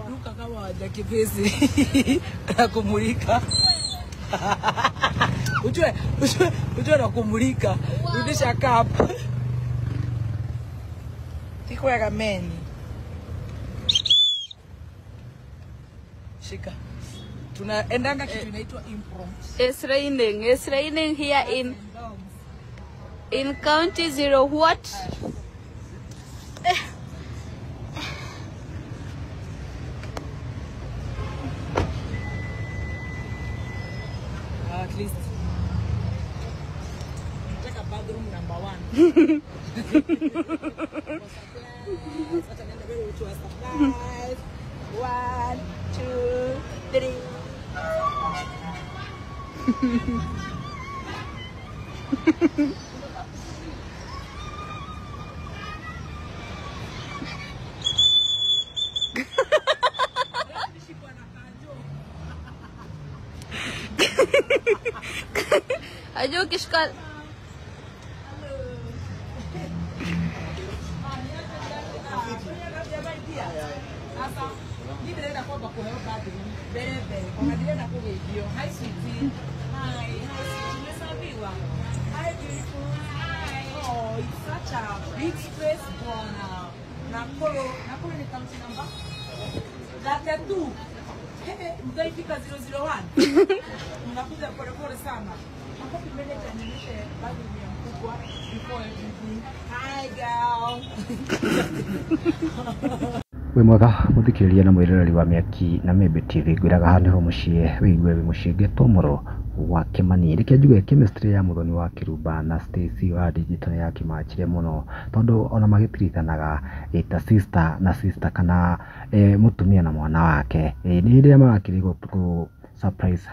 Ruka kama wajakipesi na kumulika. Ujue, ujue, ujue na kumulika. Rudisha cup. Tikwega meni. Shika. Tunaendanga kitu inaitwa impromptu. It's raining here in county zero what? At least. Nataka bathroom number 1. Acha niende wewe utoe surprise. 1 2 3. Ajua ukishika Hi sweetie. Hi, hi sweetie. Hi beautiful. Hi. Oh, it's such a big space bwana. Nakuru, Nakuru ni county number 32. Hey, mtaifika 001. Mnakuja pole pole sana. Makofi manager nionyeshe bathroom ya mkubwa before everything. Hi girl. Wĩ mwega mũthikĩrĩria na mwĩroreri wa Mĩaki na Mĩmbi TV, ngwĩraga haha nĩho mũciĩ wĩigue wĩ mũciĩ ngetwo mũro wa Kĩmani. Reke njuge chemistry ya Muthoni wa Kĩrumba na Stacy wa Digital yakĩmachire mũno, tondũ ona magĩtiritanaga ta sister na sister kana mũtumia na mwana wake. Nĩ hĩndĩ ĩrĩa marakĩrigwo kũ surprise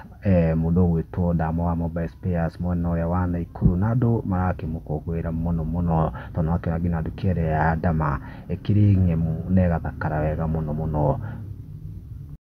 mũndũ ũgwĩtwo Ndamo wa Mobile Spares mwena ũrĩa wa Naikuru, na andũ marakĩmũkũngũĩra mũno mũno tondũ nĩwakĩona nginya nduka ĩrĩa ya Ndama ĩkĩrĩ ng'emu na ĩgathakara wega mũno mũno.